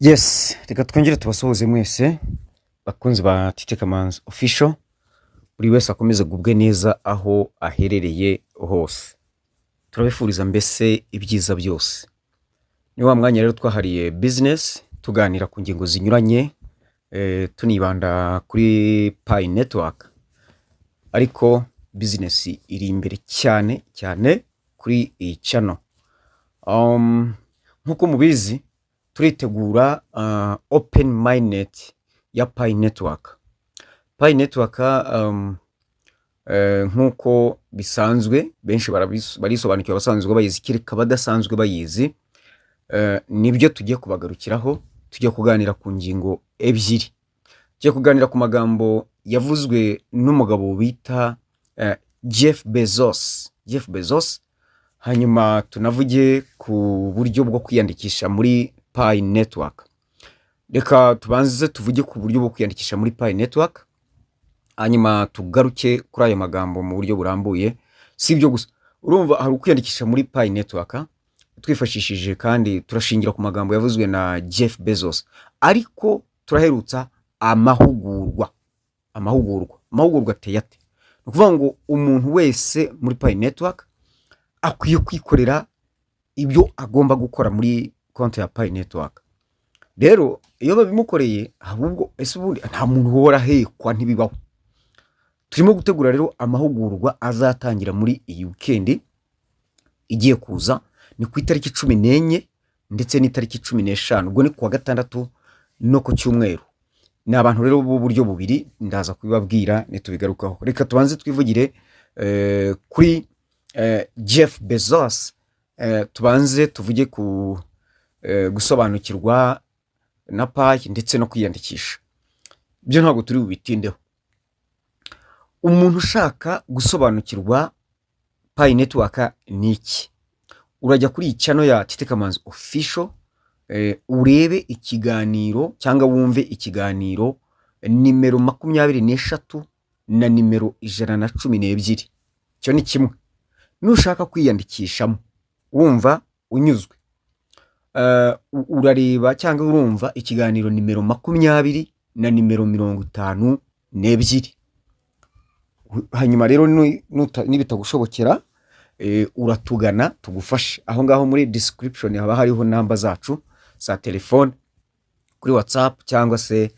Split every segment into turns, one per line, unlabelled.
Yes, reka twongere tubasuhuze mwese bakunzi ba Tite Kamanzi Official. Buri wese akomeze agubwe neza aho aherereye hose. Turabifuriza mbese ibyiza byose. Ni wa mwanya rero twahariye business, tuganira ku ngingo zinyuranye, tunibanda kuri Pi Network, ariko business iri imbere cyane cyane kuri iyi channel. Nk'uko mubizi, turitegura open mainnet ya Pi Network. Pi Network, nk'uko bisanzwe, benshi barisobanukiwe, abasanzwe bayizi, kereka abadasanzwe bayizi, nibyo tugiye kubagarukiraho. Tugiye kuganira ku ngingo ebyiri. Tugiye kuganira ku magambo yavuzwe n'umugabo bita Jeff Bezos, Jeff Bezos, hanyuma tunavuge ku buryo bwo kwiyandikisha muri Pi Network. Reka tubanze tuvuge ku buryo bwo kwiyandikisha muri Pi Network, hanyuma tugaruke kuri ayo magambo mu buryo burambuye. Si ibyo gusa, urumva hari ukwiyandikisha muri Pi Network twifashishije, kandi turashingira ku magambo yavuzwe na Jeff Bezos, ariko turaherutsa amahugurwa. Amahugurwa ateye ate? Ni ukuvuga ngo umuntu wese muri Pi Network akwiye kwikorera ibyo agomba gukora muri konti ya Pi Network. Rero iyo babimukoreye, ahubwo ese ubundi nta muntu uhora ahekwa? Ntibibaho. Turimo gutegura rero amahugurwa azatangira muri iyi weekend igiye kuza. Ni ku itariki 14 ndetse n'itariki 15, ubwo ni ku wa gatandatu no ku cyumweru. Ni abantu rero b'uburyo bubiri, ndaza kubibabwira nitubigarukaho. Reka tubanze twivugire kuri Jeff Bezos, tubanze tuvuge ku gusobanukirwa na Pi ndetse no kwiyandikisha. Ibyo ntabwo turi bubitindeho. Umuntu ushaka gusobanukirwa Pi Network ni iki, urajya kuri iyi channel ya Tite Kamanzi Official, urebe ikiganiro cyangwa wumve ikiganiro nimero 23 na nimero 112. Icyo ni kimwe. Nushaka kwiyandikishamo wumva unyuzwe, urareba cyangwa urumva ikiganiro nimero 20 na nimero 52. Hanyuma rero nibitagushobokera, uratugana tugufashe. Aho ngaho muri description haba hariho namba zacu za telefone, kuri WhatsApp cyangwa se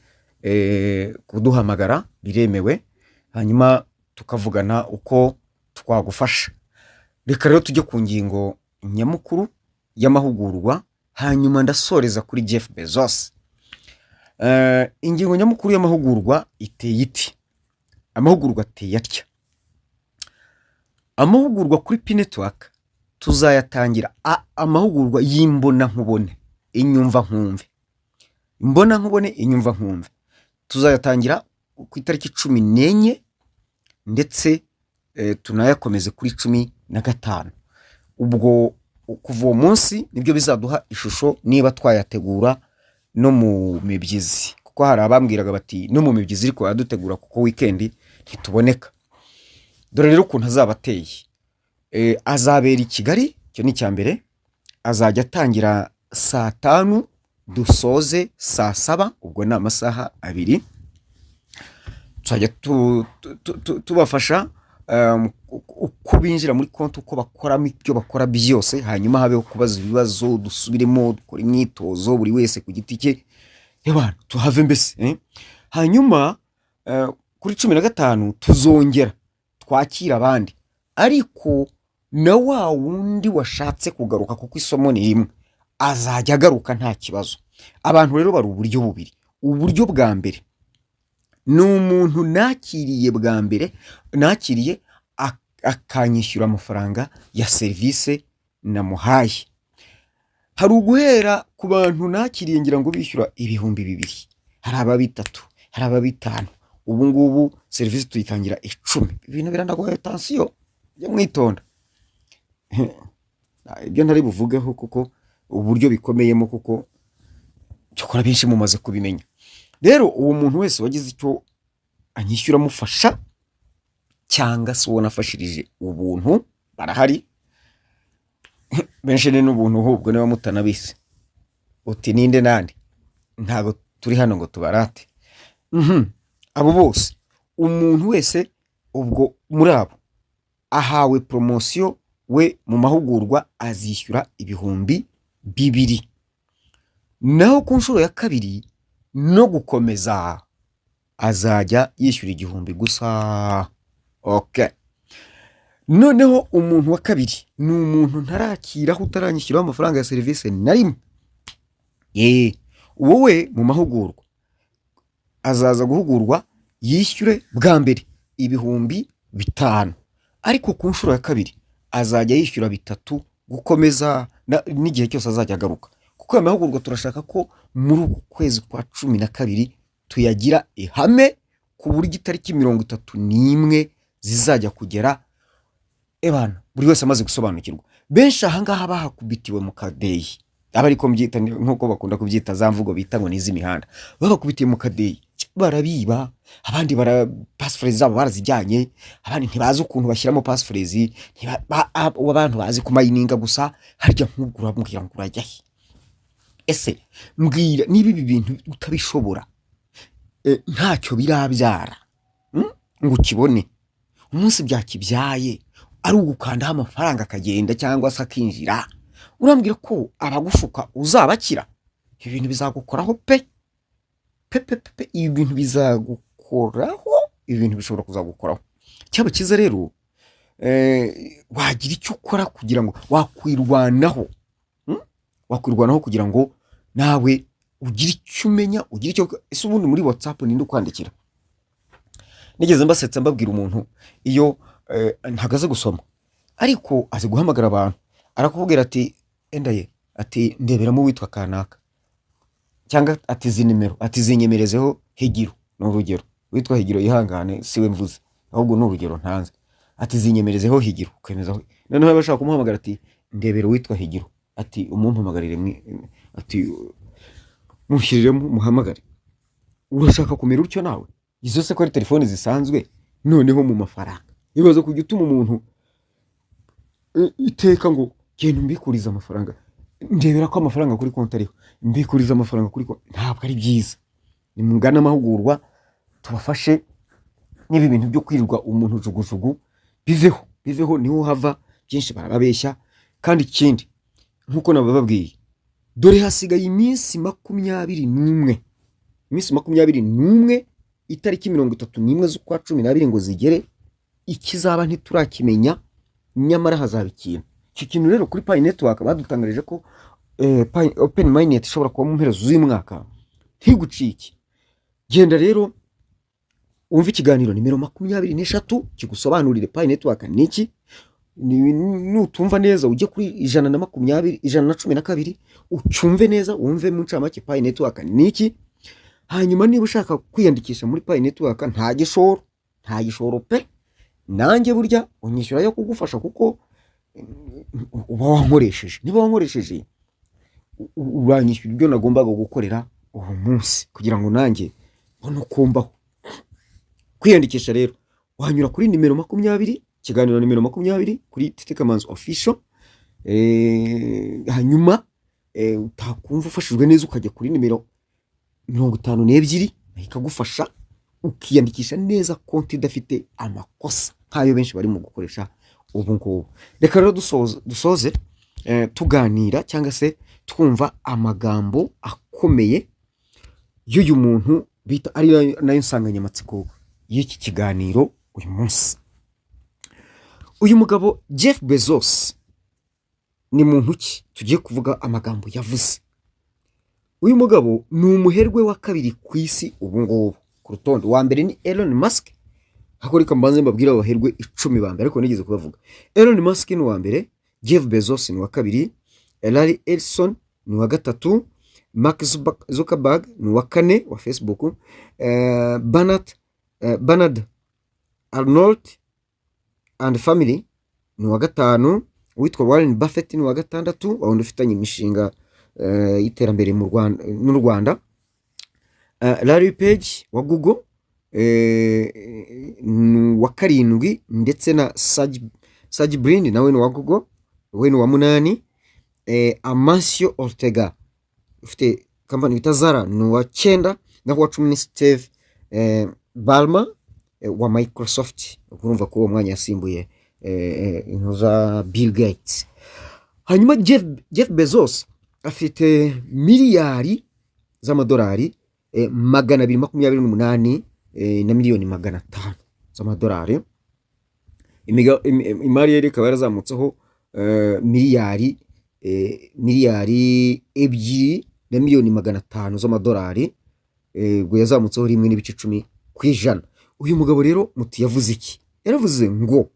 kuduhamagara biremewe, hanyuma tukavugana uko twagufasha. Reka rero tujye ku ngingo nyamukuru y'amahugurwa, hanyuma ndasoreza kuri Jeff Bezos. Ingingo nyamukuru y'amahugurwa iteye iti? Amahugurwa ateye atya: amahugurwa kuri Pi Network tuzayatangira, amahugurwa y'imbonankubone, inyumva nkumve, imbonankubone, inyumva nkumve, tuzayatangira ku itariki 14 ndetse tunayakomeze kuri 15. Ubwo kuva uwo munsi nibyo bizaduha ishusho niba twayategura no mu mibyizi, kuko hari abambwiraga bati no mu mibyizi ariko yadutegura, kuko weekend ntituboneka. Dore rero ukuntu azaba ateye. Azabera i Kigali, icyo ni icya mbere. Azajya atangira saa 5, dusoze saa 7, ubwo ni amasaha 2. Tuzajya tubafasha uko binjira muri konti, uko bakoramo ibyo bakora byose, hanyuma habeho kubaza ibibazo, dusubiremo, dukore imyitozo buri wese ku giti cye, y'abantu tuhave mbese, eh? Hanyuma kuri 15 tuzongera twakira abandi, ariko na wa wundi washatse kugaruka, kuko isomo ni rimwe, azajya agaruka nta kibazo. Abantu rero bari uburyo bubiri. Uburyo bwa mbere ni umuntu nakiriye bwa mbere, nakiriye akanyishyura amafaranga ya serivisi namuhaye. Hari uguhera ku bantu nakiriye, ngira ngo bishyura 2000, hari aba 3000, hari aba 5000. Ubu ngubu serivisi tuyitangira 10. Ibintu biranagoye, attention, jya mwitonda. Ibyo ntari buvugeho kuko uburyo bikomeyemo, kuko cyokora benshi mumaze kubimenya. Rero uwo muntu wese wagize icyo anyishyura amufasha, cyangwa se uwo nafashirije ubuntu, barahari benshi, ni n'ubuntu ahubwo niba mutanabizi. Uti ninde nande? Ntabwo turi hano ngo tubarate. Abo bose, umuntu wese ubwo muri abo ahawe poromosiyo, we mu mahugurwa azishyura 2000, naho ku nshuro ya kabiri no gukomeza azajya yishyura 1000 gusa. Okay. Noneho umuntu wa kabiri ni umuntu ntarakiraho, utaranyishyuraho amafaranga ya serivisi na rimwe. Ye, wowe mu mahugurwa azaza guhugurwa yishyure bwa mbere 5000, ariko ku nshuro ya kabiri azajya yishyura 3000 gukomeza n'igihe cyose azajya agaruka, kuko aya mahugurwa turashaka ko muri uku kwezi kwa 12 tuyagira ihame, ku buryo itariki 31 zizajya kugera ebana buri wese amaze gusobanukirwa. Benshi ahangaha bahakubitiwe mu kadeyi, aba ariko mbyita nk'uko bakunda kubyita, za mvugo bita ngo ni iz'imihanda, babakubitiye mu kadeyi, barabiba, abandi bara passphrase zabo barazijyanye, abandi ntibazi ukuntu bashyiramo passphrase, abantu bazi kumayininga gusa. Harya nk'ubwo urambwira ngo urajya he? Ese mbwira, niba ibi bintu utabishobora, ntacyo birabyara, ngo ukibone, umunsi byakibyaye ari ugukandaho amafaranga akagenda cyangwa se akinjira, urambwira ko abagushuka uzabakira? Ibi bintu bizagukoraho pe pe pe pe pe, ibi bintu bizagukoraho, ibi bintu bishobora kuzagukoraho. Cyaba cyiza rero wagira icyo ukora kugira ngo wakwirwanaho, Wakwirwanaho kugira ngo nawe ugire icyo umenya, ugire icyo. Ese ubundi muri WhatsApp ninde ukwandikira? Nigeze mbasetsa mbabwira umuntu iyo ntabwo azi gusoma ariko azi guhamagara abantu, arakubwira ati: "Endaye," ati, "ndeberamo uwitwa kanaka," cyangwa ati: "Izi nimero," ati, "zinyemerezeho Higiro." Ni urugero, witwa Higiro yihangane, siwe mvuze, ahubwo ni urugero ntanze. Ati: "Zinyemerezeho Higiro," ukemezaho. Noneho yaba ashaka kumuhamagara, ati: "Ndebera uwitwa Higiro," ati: "Umumpamagarire," ati: "Mushyiriremo muhamagare." Urashaka kumera utyo nawe? Izo se ko ari telefoni zisanzwe, noneho mu mafaranga? Ibaze kujya utuma umuntu iteka ngo: "Genda umbikurize amafaranga, ndebera ko amafaranga kuri konti ariho, mbikurize amafaranga kuri konti." Ntabwo ari byiza. Nimugane amahugurwa tubafashe, n'ibi bintu byo kwirirwa umuntu jugujugu biveho, biveho, niho hava byinshi, barababeshya. Kandi ikindi, nk'uko nabababwiye, dore hasigaye iminsi 21, iminsi 21, itariki 31 z'ukwa 12 ngo zigere. Ikizaba ntiturakimenya, nyamara hazaba ikintu. Icyo kintu rero, kuri Pi Network badutangarije ko Open Mainnet ishobora kuba mu mpera z'uyu mwaka. Ntigucike. Genda rero wumve ikiganiro nimero 23 kigusobanurire Pi Network ni iki. Nutumva neza, ujye kuri 120, 112, ucyumve neza, wumve mu ncamake Pi Network ni iki. Hanyuma niba ushaka kwiyandikisha muri Pi Network, nta gishoro, nta gishoro pe. Nanjye burya unyishyura yo kugufasha, kuko uba wankoresheje. Niba wankoresheje, uranyishyura ibyo nagombaga gukorera uwo munsi kugira ngo nanjye mbone uko mbaho. Kwiyandikisha rero wanyura kuri nimero 20, ikiganiro nimero 20 kuri Tete Kamanzi Official. Hanyuma utakumva ufashijwe neza, ukajya kuri nimero 52, nayo ikagufasha, ukiyandikisha neza, konti idafite amakosa nk'ayo benshi barimo gukoresha ubu ngubu. Reka rero dusoze tuganira cyangwa se twumva amagambo akomeye y'uyu muntu bita, ari nayo nsanganyamatsiko y'iki kiganiro uyu munsi. Uyu mugabo Jeff Bezos ni muntu ki? Tugiye kuvuga amagambo yavuze. Uyu mugabo ni umuherwe wa kabiri ku isi ubu ngubu ku rutonde. Uwa mbere ni Elon Musk. Ariko reka mbanze mbabwire abaherwe 10 ba mbere, ariko nigeze kubavuga. Elon Musk ni uwa mbere, Jeff Bezos ni uwa kabiri, Larry Ellison ni uwa gatatu, Mark Zuckerberg ni uwa kane wa Facebook, Bernard Arnault and family ni uwa gatanu, uwitwa Warren Buffett ni uwa gatandatu, wa wundi ufitanye imishinga y'iterambere mu Rwanda n'u Rwanda, Larry Page wa Google ni uwa karindwi, ndetse na Sergey Brin nawe ni uwa Google, we ni uwa munani, Amancio Ortega ufite Company bita Zara ni uwa cyenda, naho uwa 10 ni Steve Ballmer wa Microsoft. Urumva ko uwo mwanya yasimbuye intuza Bill Gates. Hanyuma Jeff Bezos afite miliyari z'amadolari 228 na miliyoni 500 z'amadolari. Imari ye ikaba yarazamutseho miliyari 2 na miliyoni 500 z'amadolari, ubwo yazamutseho 1.10%. Uyu mugabo rero muti yavuze iki? Yaravuze ngo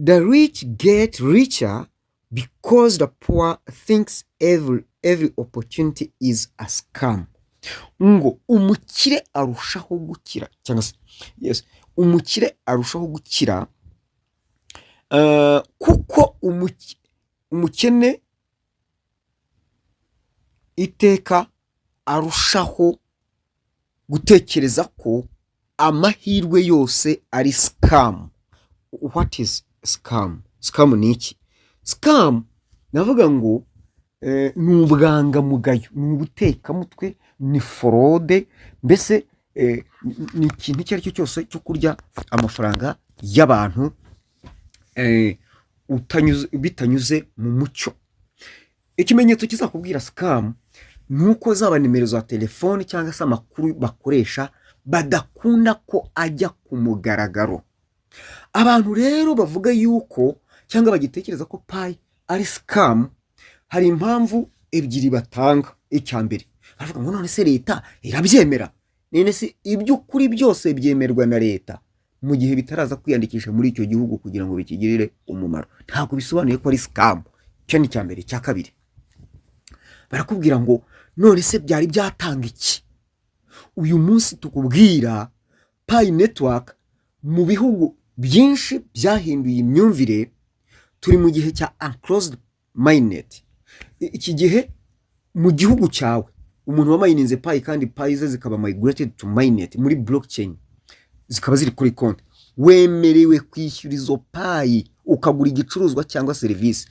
"The rich get richer because the poor thinks every opportunity is a scam." Ngo umukire arushaho gukira, cyangwa se yes, umukire arushaho gukira kuko umukene iteka arushaho gutekereza ko amahirwe yose ari scam. What is scam? Scam ni iki? Scam navuga ngo ni ubwangamugayo, ni ubutekamutwe, ni fraude, mbese ni ikintu icyo ari cyo cyose cyo kurya amafaranga y'abantu bitanyuze mu mucyo. Ikimenyetso kizakubwira scam ni uko zaba nimero za telefoni cyangwa se amakuru bakoresha badakunda ko ajya ku mugaragaro. Abantu rero bavuga yuko cyangwa bagitekereza ko Pi ari scam, hari impamvu ebyiri batanga. Icya mbere, baravuga ngo none se leta irabyemera? None se iby'ukuri byose byemerwa na leta? Mu gihe bitaraza kwiyandikisha muri icyo gihugu kugira ngo bikigirire umumaro, ntabwo bisobanuye ko ari scam. Icyo ni icya mbere. Icya kabiri, barakubwira ngo none se byari byatanga iki? Uyu munsi tukubwira, Pi Network mu bihugu byinshi byahinduye imyumvire. Turi mu gihe cya enclosed mainnet. Iki gihe mu gihugu cyawe umuntu wamayininze Pi kandi Pi ze zikaba migrated to mainnet muri blockchain, zikaba ziri kuri konti, wemerewe kwishyura izo Pi ukagura igicuruzwa cyangwa serivisi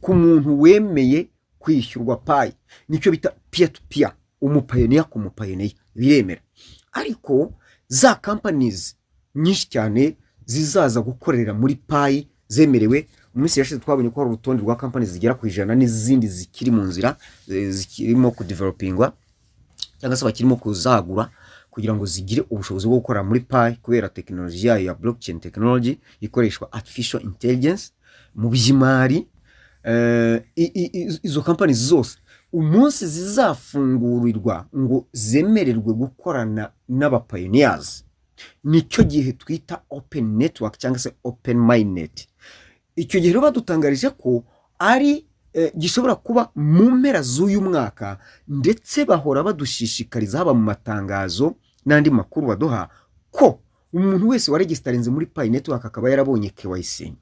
ku muntu wemeye kwishyurwa Pi. Nicyo bita peer to peer, umupioneer ku mupioneer, biremera. Ariko za companies nyinshi cyane zizaza gukorera muri Pi zemerewe, mu minsi yashize twabonye ko hari urutonde rwa companies zigera ku 100 n'izindi zikiri mu nzira, zikirimo kudevelopingwa cyangwa se bakirimo kuzagura kugira ngo zigire ubushobozi bwo gukorera muri Pi, kubera tekinoloji yayo ya blockchain technology ikoreshwa artificial intelligence mu by'imari. Izo companies zose umunsi zizafungurirwa ngo zemererwe gukorana n'abapioneers, nicyo gihe twita open network cyangwa se open mainnet. Icyo gihe rero badutangarije ko ari gishobora kuba mu mpera z'uyu mwaka, ndetse bahora badushishikariza haba mu matangazo n'andi makuru baduha ko umuntu wese waregisitarinze muri Pi Network akaba yarabonye KYC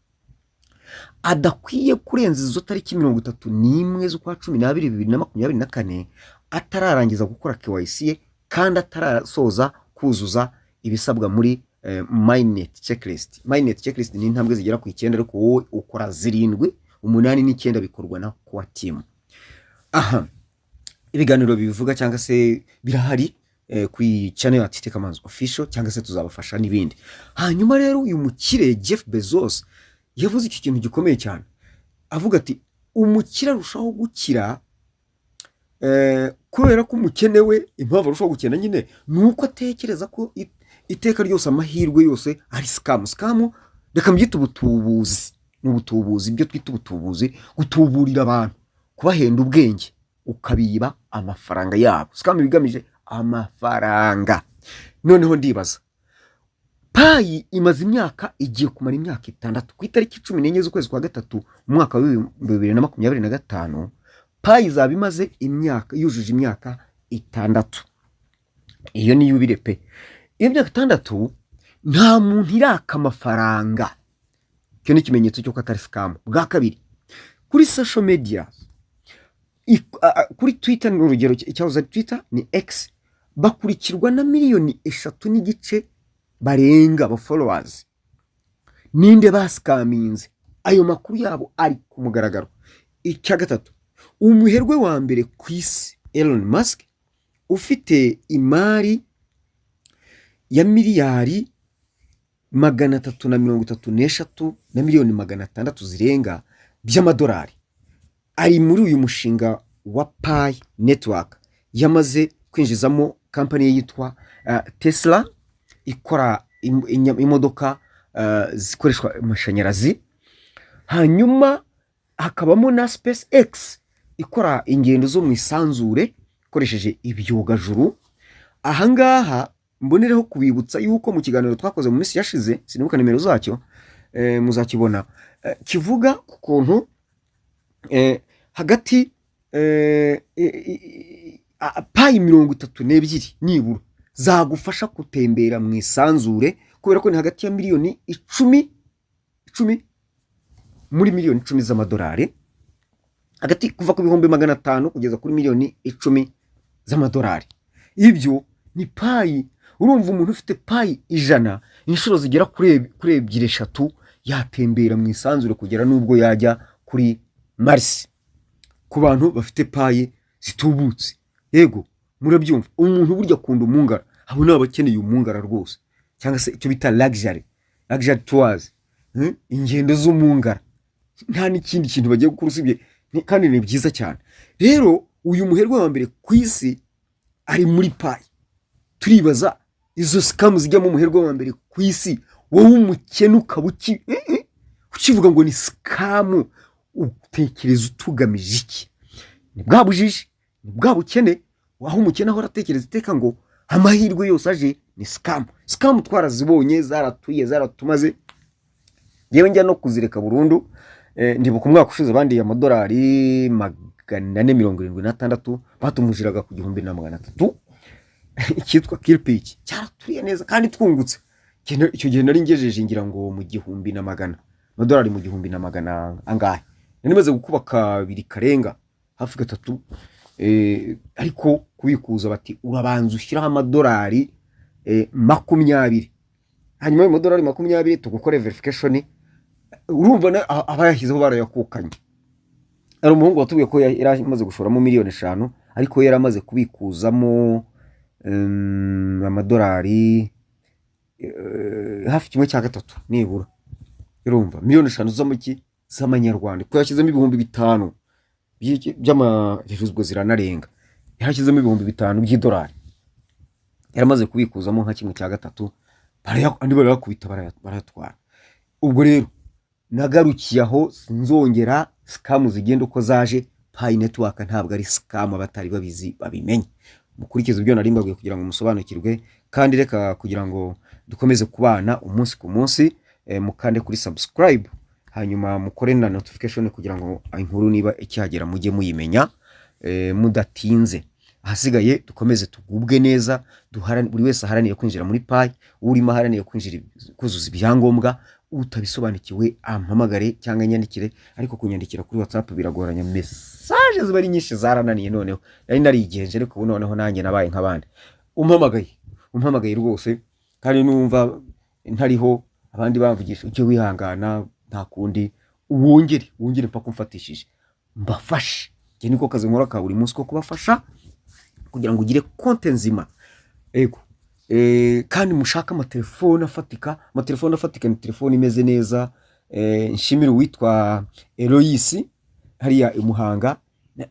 adakwiye kurenza izo tariki 31 z'ukwa 12 2024 atararangiza gukora KYC ye kandi atarasoza kuzuza ibisabwa muri mainnet checklist. Mainnet checklist ni intambwe zigera ku 9, ariko wowe ukora zirindwi, umunani n'icyenda bikorwa na core team. Aha ibiganiro bibivuga cyangwa se birahari ku channel ya Tite Kamanzi Official, cyangwa se tuzabafasha n'ibindi. Hanyuma rero uyu mukire Jeff Bezos yavuze iki kintu gikomeye cyane, avuga ati umukire arushaho gukira kubera ko umukene we, impamvu arushaho gukena nyine ni uko atekereza ko iteka ryose amahirwe yose ari scam. Scam reka mbyite ubutubuzi, ni ubutubuzi, ibyo twita ubutubuzi, gutuburira abantu, kubahenda ubwenge ukabiba amafaranga yabo. Scam iba igamije amafaranga. Noneho ndibaza, Pi imaze imyaka, igiye kumara imyaka 6. Ku itariki 14 z'ukwezi kwa gatatu mu mwaka wa 2025, Pi izaba imaze imyaka, yujuje imyaka 6. Iyo ni yubile pe. Iyo myaka 6 nta muntu iraka amafaranga. Icyo ni ikimenyetso cy'uko atari scam. Bwa kabiri, kuri social media, kuri Twitter ni urugero, icyahoze ari Twitter ni X, bakurikirwa na miliyoni 3.5 barenga aba followers. Ninde basikaminze? Ayo makuru yabo ari ku mugaragaro. Icya gatatu Umuherwe wa mbere ku isi, Elon Musk, ufite imari ya miliyari 333 na miliyoni 600 zirenga by'amadolari, ari muri uyu mushinga wa Pi Network. Yamaze kwinjizamo kampani ye yitwa Tesla ikora imodoka zikoreshwa amashanyarazi, hanyuma hakabamo na SpaceX ikora ingendo zo mu isanzure ikoresheje ibyogajuru. Ahangaha mbonereho kubibutsa yuko mu kiganiro twakoze mu minsi yashize, sinibuka nimero zacyo, muzakibona, kivuga ku kuntu hagati Pi 32 nibura zagufasha gutembera mu isanzure, kubera ko ni hagati ya miliyoni 10 10 muri miliyoni 10 z'amadolari, hagati kuva ku 500,000 kugeza kuri miliyoni 10 z'amadolari. Ibyo ni Pi. Urumva umuntu ufite Pi 100 inshuro zigera kuri ebyiri, eshatu, yatembera mu isanzure kugera n'ubwo yajya kuri Mars, ku bantu bafite Pi zitubutse. Yego, murabyumva, umuntu burya akunda umungara. Abo ni abakeneye umungara rwose, cyangwa se icyo bita luxury tours, ingendo z'umungara. Nta n'ikindi kintu bagiye gukora usibye kandi ni byiza cyane. Rero uyu muherwe wa mbere ku isi ari muri Pi. Turibaza izo scam zijyamo umuherwe wa mbere ku isi, wowe umukene ukaba ukivuga ngo ni scam, utekereza utugamije iki? Ni bwa bujiji, ni bwa bukene, aho umukene ahora atekereza iteka ngo amahirwe yose aje ni scam. Scam twarazibonye, zaratuye, zaratumaze. Yewe, njya no kuzireka burundu. Ndibuka umwaka ushize bandiye amadolari 476, batumujiraga ku 1300, icyitwa kiripiki cyaraturiye neza kandi twungutse. Icyo gihe nari ngejeje ngira ngo mu 1100 amadolari, mu 1100 angahe, nari maze gukuba kabiri karenga hafi gatatu. Ariko kubikuza bati urabanza ushyiraho amadolari 20, hanyuma ayo madolari 20 tugukore verification. Urumva abayashyizeho barayakukanye. Hari umuhungu watubwiye ko yari amaze gushoramo miliyoni 5, ariko yari amaze kubikuzamo amadolari hafi kimwe cya gatatu nibura. Urumva miliyoni 5 z'amaki z'amanyarwanda, kuko yashyizemo 5000 by'amareruzwa, ziranarenga. Yarashyizemo 5000 by'idolari, yaramaze kubikuzamo nka kimwe cya gatatu, andi barayakubita, barayatwara. Ubwo rero nagarukiye aho, sinzongera. Scam zigenda uko zaje. Pi Network ntabwo ari scam, abatari babizi babimenye. Mukurikize ibyo nari mbabwiye kugira ngo musobanukirwe. Kandi reka kugira ngo dukomeze kubana umunsi ku munsi, mukande kuri subscribe, hanyuma mukore na notification kugira ngo inkuru niba ikihagera mujye muyimenya mudatinze. Ahasigaye dukomeze tugubwe neza, buri wese aharanire kwinjira muri Pi, urimo aharanire kwinjira, kuzuza ibyangombwa. Utabisobanukiwe ampamagare cyangwa anyandikire, ariko kunyandikira kuri WhatsApp biragoranye, message ziba ari nyinshi, zarananiye. Noneho nari narigenje, ariko ubu noneho nanjye nabaye nk'abandi. Umpamagaye rwose, kandi numva ntariho abandi bamvugisha, ujye wihangana, nta kundi, wongere mpaka umfatishije mbafashe. Njye niko kazi nkora ka buri munsi ko kubafasha kugira ngo ugire konte nzima. Ego. Kandi mushake amatelefone afatika. Amatelefone afatika ni telefone imeze neza. Nshimire uwitwa Eloyisi hariya i Muhanga.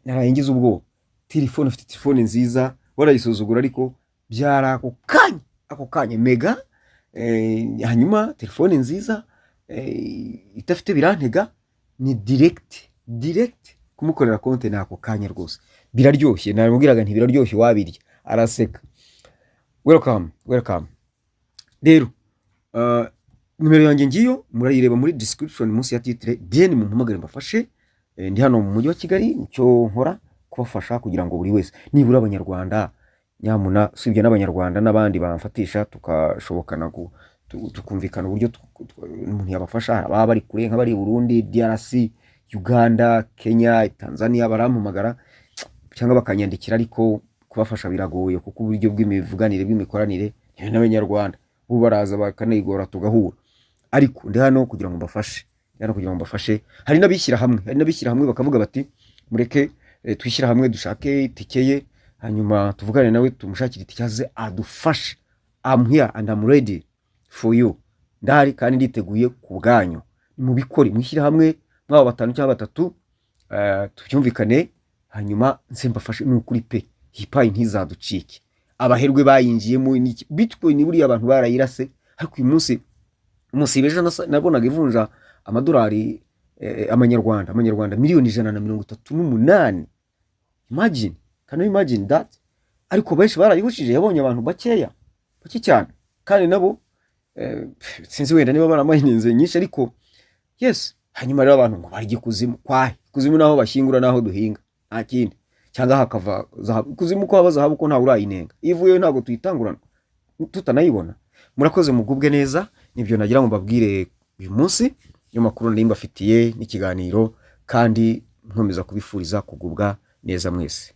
Naraye ngize ubwoba. Telefone, afite telefone nziza, warayisuzugura, ariko byari ako kanya, ako kanya mega. Hanyuma telefone nziza, idafite birantega, ni direct direct kumukorera konte ni ako kanya rwose, biraryoshye. Namubwiraga nti biraryoshye wabirya, araseka. Welcome, welcome. Rero nimero yanjye ngiyo, murayireba muri description munsi ya titre. Then mumpamagare mbafashe. Ndi hano mu mujyi wa Kigali. Icyo nkora kubafasha kugira ngo buri wese nibura abanyarwanda, nyamuna usibye n'abanyarwanda n'abandi bamfatisha, tukashobokana tukumvikana uburyo umuntu yabafasha. Baba bari kure nk'abari i Burundi, DRC, Uganda, Kenya, Tanzania, barampamagara cyangwa bakanyandikira, ariko kubafasha biragoye kuko uburyo bw'imivuganire, bw'imikoranire n'abanyarwanda bo baraza bakanigora tugahura. Ariko ndi hano kugira ngo mbafashe, ndi hano kugira ngo mbafashe. Hari n'abishyira hamwe bakavuga bati mureke. Twishyira hamwe, dushake itike ye, hanyuma tuvugane nawe, tumushakire itike aze adufashe. I'm here and I'm ready for you. Ndahari kandi nditeguye ku bwanyu. Mubikore, mwishyire hamwe, mwaba batanu cyangwa batatu, tubyumvikane, hanyuma nze mbafashe. Ni ukuri pe, iyi Pi ntizaducike. Abaherwe bayinjiyemo n'iki? Bitcoin buriya abantu barayirase, ariko uyu munsi, umunsi ejo nabonaga ivunja amadolari, amanyarwanda 138,000,000. Imagine, can you imagine that? Ariko benshi barayihushije, yabonye abantu bakeya, bake cyane, kandi nabo sinzi wenda niba baramayininze nyinshi, ariko yes. Hanyuma rero abantu ngo barya ikuzimu. Kwahe ikuzimu? Naho bashyingura, naho duhinga, nta kindi, cyangwa hakava zahabu. Ikuzimu ko haba zahabu, ko ntawe urayinenga? Iyo ivuyeyo ntabwo tuyitangurana tutanayibona. Murakoze, mugubwe neza. Nibyo nagira ngo mbabwire uyu munsi, niyo makuru nari mbafitiye n'ikiganiro, kandi nkomeza kubifuriza kugubwa neza mwese.